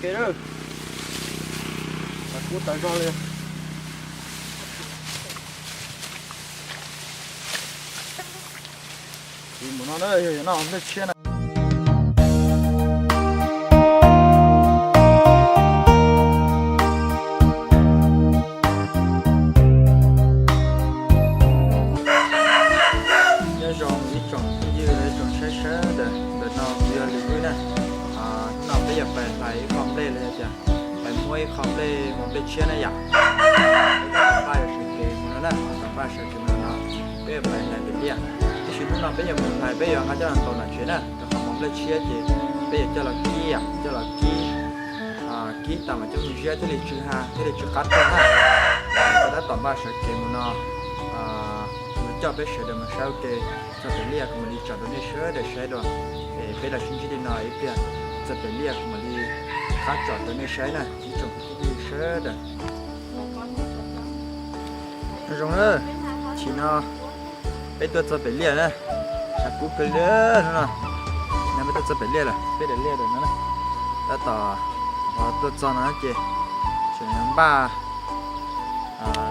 Ke lawm, tas kub tas zog li. Mus no na, yog noj nplej tshiab na. Nyob zoo ib tsoom phooj ywg, ib tsoom saib sawv daws, ntawm no kuv yog Lwm Vwj na. Hnub no peb yuav pais hlais ib qho nplej los yog tias pais muab ib qho nplej, mos nplej tshiab na yom. Peb tab tom npaj yuav sawv kev mus no na, tab tom npaj sawv kev mus no, peb yuav pais hlais pem liaj. Tab sis hnub no peb yuav mus hlais, peb yuav nqa coj los ntaus nram tsev na, rau qhov mos nplej tshiab ces peb yuav coj los kib, coj los kib, kib tas mas coj mus ziab thiaj li tsw ha thiaj li tsw qab rog na. Peb tab tom npaj sawv kev mus no, mus coj peb sawv daws mus saib ua ke. Txog pem liaj kuv mam li tsom rau nej sawv daws saib dua. Es peb los sib ntsib li no ib pliag, txog pem liaj kuv mam li rov qab tsom rau nej saib na ib tsoom phooj ywg sawv daws. Nyob zoo na, chim no peb tuaj txog pem liaj na, tshav kub kawg li hnub no. No peb tuaj txog pem liaj lawm, peb daim liaj lawm no na. Tab tom tuaj txog no ces tseem npaj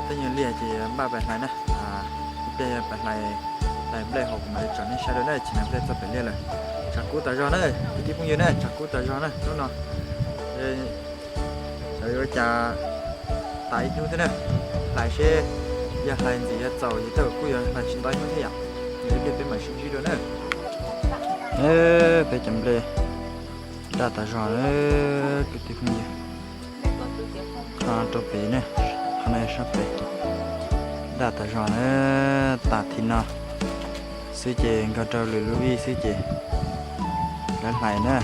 tej nyuag liaj ces npaj pais hlais na. Ib pliag pais hlais, hlais nplej hauv kuv mam li tsom nej saib dua na. Chim no peb txog pem liaj lawm, tshav kub tas zog na, kwv tij phooj ywg na, tshav kub tas zog na hnub no. Xyov yuav ua cas tas ib hnub thiab na. Hlais seb, yog hlais ntxim yog txaus ces tej zaum kuj yuav hlais tsis tau ib hnub thiab yom. Yog ib pliag peb mam sib ntsib dua na. Peb cov nplej daj tas zog na kwv tij phooj ywg. Qhov rau pem ne, qhov no sab pem daj tas zog na. Tas thib no xwb ces nkag rau Lwm Lub Vij xwb ces lawv hlais na.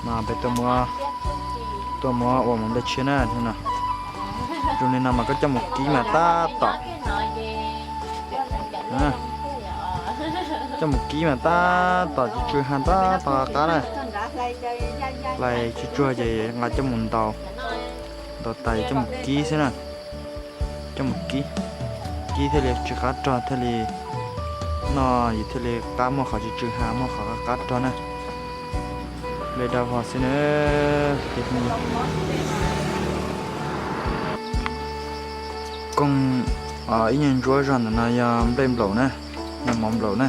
No peb tuaj muab, tuaj muab ua mos nplej tshiab na hnub no. Zoo li no mas koj coj mus kib mas tab tom, coj mus kib mas tab tom tsw tsw ha tab tom qab qab na. Hlais tsw tsuag ces nqa coj mus ntaus, ntaus tas coj mus kib xwb na. Coj mus kib, kib thiaj li tsw qab rog thiaj li noj yus thiaj li qab muaj qhov tsw tsw ha muaj qhov qab qab rog na. Nplej daj vog xwb na. Kooj ib nyuag ntsuab zog ntawm no yog nplej nplaum na, yog mov nplaum na.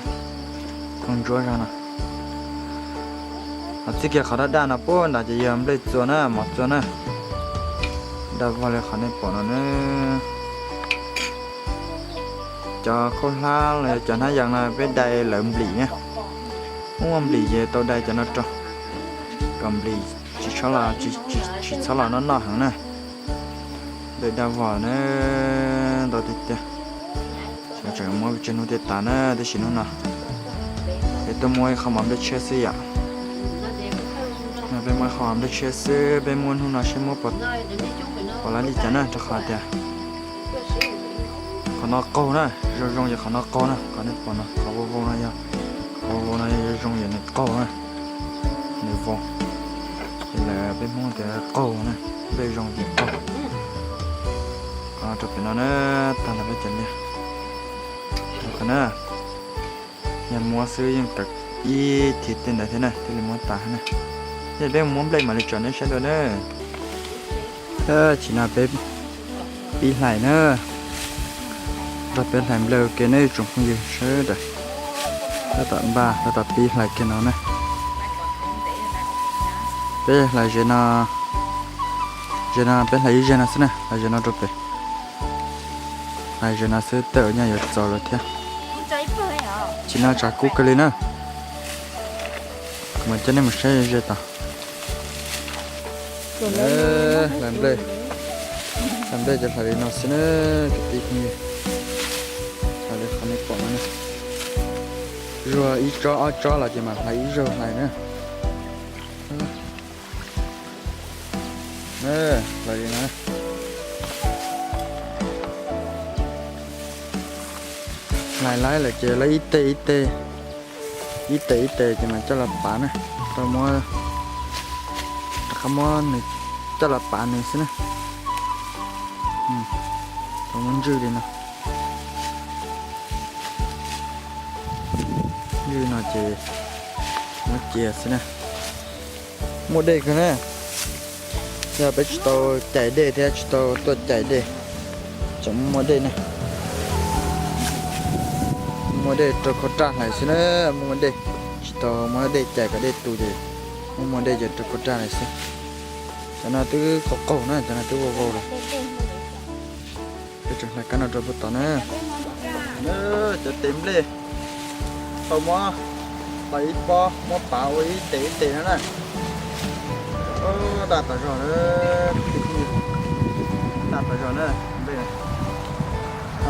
Kooj ntsuab zog no. Ho txij kiag qhov daj daj no puag nrad ces yog nplej txua na, mov txua na. Daj vog li qhov nej pom no na. Cov khaub hlab los yog cov hnab yees no peb dai lawv nplim na. Muaj nplim ces tau dai cov no rau, kom nplim tsis txhob los, tsis txhob los noj noj heev na. Nplej daj vog na, ntau tiag tiag. Xyov tseem muab tsis hnub thiaj tas na, tab sis hnub no peb tuaj muab ib qho mov nplej tshiab xwb yom. Peb muab ib qho mov nplej tshiab xwb, peb muab hnub no seb muab pom lab li cas na, rau qhov tias qhov no qaug na, zoo zoo yog qhov no qaug na, qhov nej pom no qhov vau vau no yog, qhov vau vau no yog zoo zoo yog nws qaug na, nws vau. Ces lawv peb Hmoob tias qaug na, nplej zoo ces qaug. Qhov rau pem no na, tag nrho peb cov liaj. Qhov na, yog muab xwb yeej tawm ib thiv tej ntawd thiab na, thiaj li muab tas na. Ces peb muab nplej mam li tsom nej saib dua na. Chim no peb pib hlais na, nrog peb hlais nplej ua ke na ib tsoom phooj ywg sawv daws. Tab tom npaj tab tom pib hlais kiag no na. Peb hlais ze no, ze no peb hlais ib zeg no xwb na, hlais ze no rau pem. Hlais ze no xwb tej zaum nyaj yuav txaus lawm thiab. Chim no tshav kub kawg li na. Kuv mam coj nej mus saib ze tod. Hlais nplej, hlais nplej ces hlais li no xwb na, kwv tij phooj ywg. Hlais li qhov nej pom no na. Zuag ib tsob ob tsob los ces mam hlais ib zaug hlais na. Hlais li no. Hlais laib lawm ces lawv ib teg ib teg, ib teg ib teg ces mam coj los pav na. Rau muab, rov qab muab nws coj los pav nws xwb na. Rau muab ntswj li no. Ntswj no ces muab cia xwb na. Muaj dej kawg na. Yog peb tsis tau cais dej thiab tsis tau tuaj cais dej, tseem muaj dej ne. Muaj dej rau khov raj hlais xwb na, muaj dej, tsis tau muaj dej cais kom dej tu ces muaj muaj dej ces rau khov raj hlais xwb. Cov no twb qaug qaug na, cov no twb vau vau lawm. Peb tseem hlais kab no rau puag tod na. Cov tes nplej tau muab hlais ib pob, muab pav ua ib tes ib tes no na. Daj tas zog na, daj tas zog na. Nplej,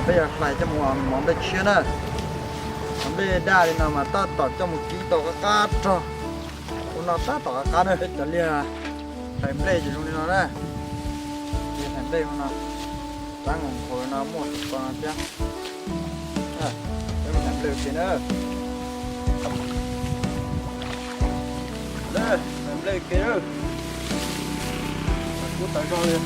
peb yuav hlais coj mus ua mov nplej tshiab na. Mov nplej daj li no mas tab tom coj mus kib tau qab qab rog. Ua no tab tom qab qab na. Peb cov liag hlais nplej ces zoo li no na. Liag hlais nplej zoo no, rab nkaus nkaus no muaj tus ko no thiab. Peb mus hlais nplej ua ke na. Hlais nplej ua ke, kub tas zog li.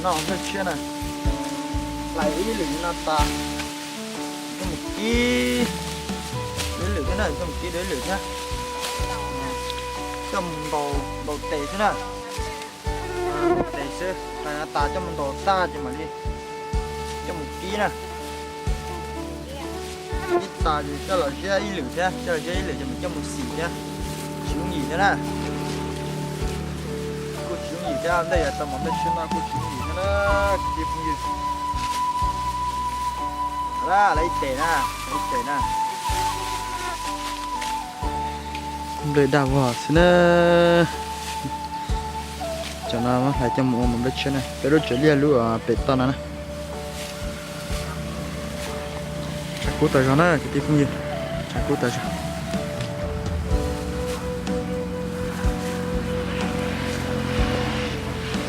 No, nplej tshiab na, hlais ib lwm no tas, coj mus kib ib lwm thiab na, coj mus kib dua ib lwm thiab. Coj mus ntaus, ntaus tes xwb na. Ntaus tes xwb, hlais no tas coj mus ntaus tag ces mam li coj mus kib na. Kib tas ces coj los ziab ib lwm thiab, coj los ziab ib lwm ces mam coj mus xim thiab. Tsis yooj yim thiab na. Kuj tsis yooj yim thiab, nplej yuav tau mov nplej tshiab no kuj tsis yooj yim thiab na kwv tij phooj ywg. Lawv ib tes na, ib tes na. Nplej daj vog xwb na. Cov no hlais coj mus ua mov nplej tshiab na, peb lub tsev liaj lub pem toj no na. Tshav kub tas zog na kwv tij phooj ywg, tshav kub tas zog.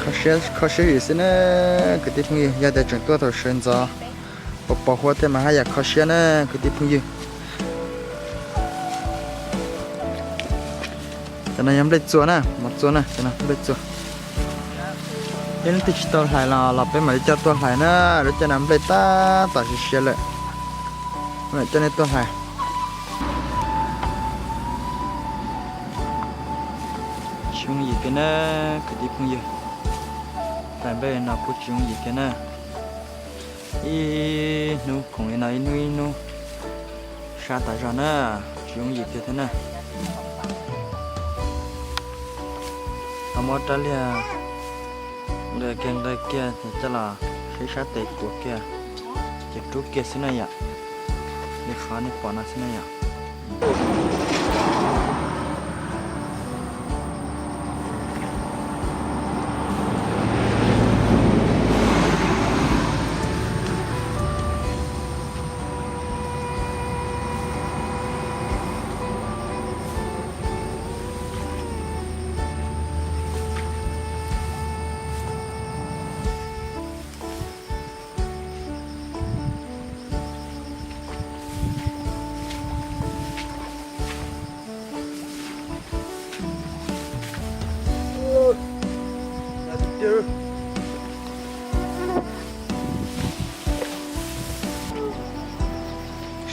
Kho siab, kho siab vim xwb na kwv tij phooj ywg, yog tias tseem tuaj thaum sawv ntxov pos pos huab tej mas haj yam kho siab na kwv tij phooj ywg. Cov no yog nplej txua na, mov txua na, cov no nplej txua. Yog leej twg tsis tau hlais los, los peb mam li coj tuaj hlais na, lub caij no nplej tab tom siav siav lawm, mam coj nej tuaj hlais. Tsis yooj yim tiag na kwv tij phooj ywg, hlais nplej no kuj tsis yooj yim tiag na. Ib hnub khoom li no ib hnub ib hnub sab tas zog na, tsis yooj yim tiag thiab na. Tau muab rab liag nqe kiag nqe kiag coj los sib sab tes kuav kiag ces rub kiag xwb na yom. Li qhov nej pom no xwb na yom.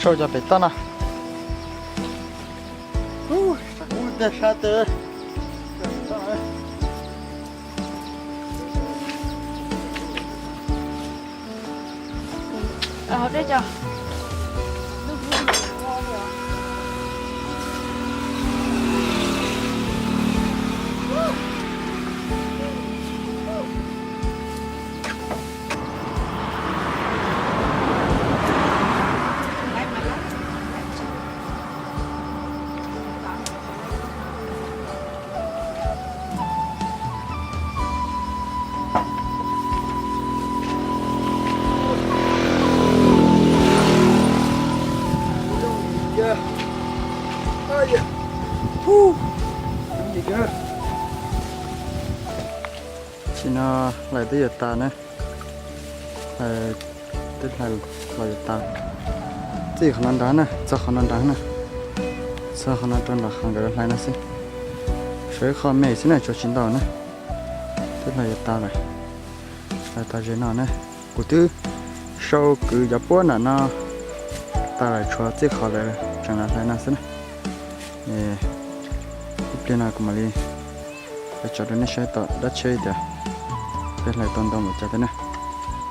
Sau cov pem toj no. Ub, sab tes. Tam sim no hlais twb yuav tas na. Twb hlais los yuav tas. Txij qhov no nrad na, txog qhov no nrad na. Txog qhov no rau nram qhov nkawd hlais no xwb. Sawv ib qho me xwb na, tshuav tsis ntau na. Twb hlais yuav tas lawm. Hlais tas ze no na. Kuv twb sau kwv cov puab nram no tas lawm, tshuav txij qhov lawv Tseem hlais no xwb na. Ib pliag no kuv mam li tso rau nej saib tom dab tsheb tias peb hlais tau ntau npaum cas thiab na.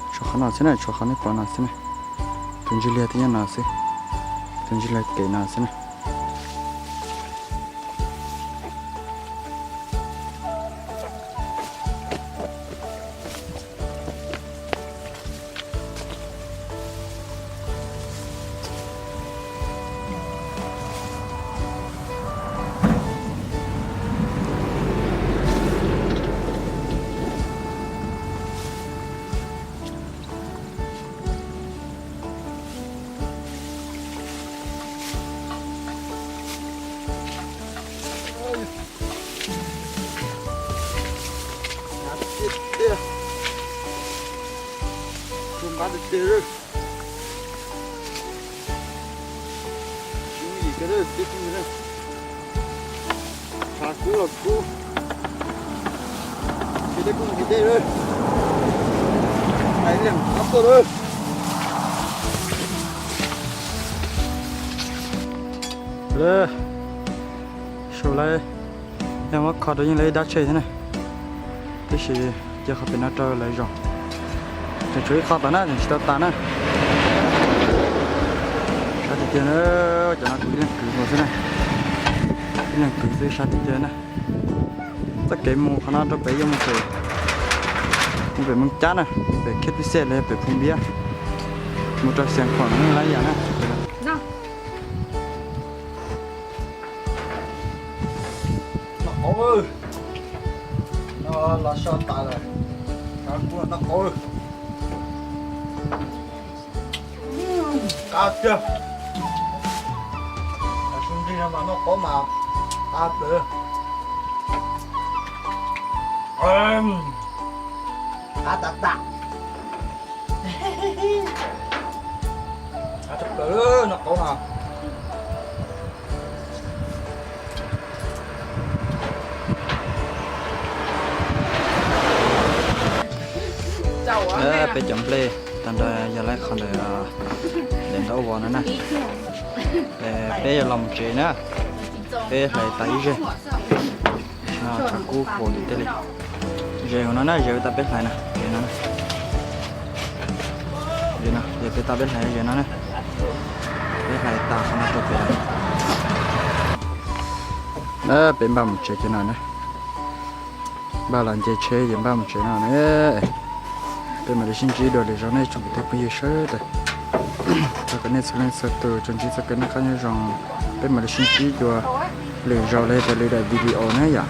Tshuav qhov no xwb na, tshuav qhov nej pom no xwb na. Tus ntsig liag twb nyob no xwb, tus ntsig liag kev no xwb na. Tiag tiag, npab tiag tiag. Tshav kub los kub, tsis deb kuj tsis deb lawm. Ais liam qab tuaj lawm. Lawm, sau lawv, yog muab kho rau yeej lawv ib dab tsheb thiab na. Tab sis cia qhov pem no rau lawv zos. Tseem tshuav ib qho tom na, tseem tsis tau tas na. Sab tiag tiag na, cov no kuv ib leeg kwv mus xwb na. Ib leeg kwv xwb, sab tiag tiag na. Txoj kev mus qhov no rau pem yuav mus pem, mus pem Moos Cab na, pem Kheb Tib Xej los yog pem Phu Npiab, mus rau Xeev Khuam no lawm yam na. Noj qauv, no los so tas lawm, noj qauv. Qab tiag. Su nrig no mas noj qauv mas qab plaws. Qab tas tas. Qab tas plaws noj qauv no. Peb cov nplej tag nrho yog lawv qhov ntawm daim ntaub vos no na. Peb yuav los mus tsev na, peb hlais tas ib zeg. Tshav kub puas tim tej li. Ze hauv no na, ze tas peb hlais na, ze no na. Ze no, yog peb tas peb hlais ze no na. Peb hlais tas qhov no rau pem. Peb npaj mus tsev kiag no na. Npaj los nce tsheb ces npaj mus tsev no na. Peb mam li sib ntsib dua lwm zaus nej tsoom kwv tij phooj ywg sawv daws. Thov kom nej txhua leej txhua tus tsuas ntsib txoj kev noj qab nyob zoo. Peb mam li sib ntsib dua lwm zaus los yog tias lwm daim video na yom.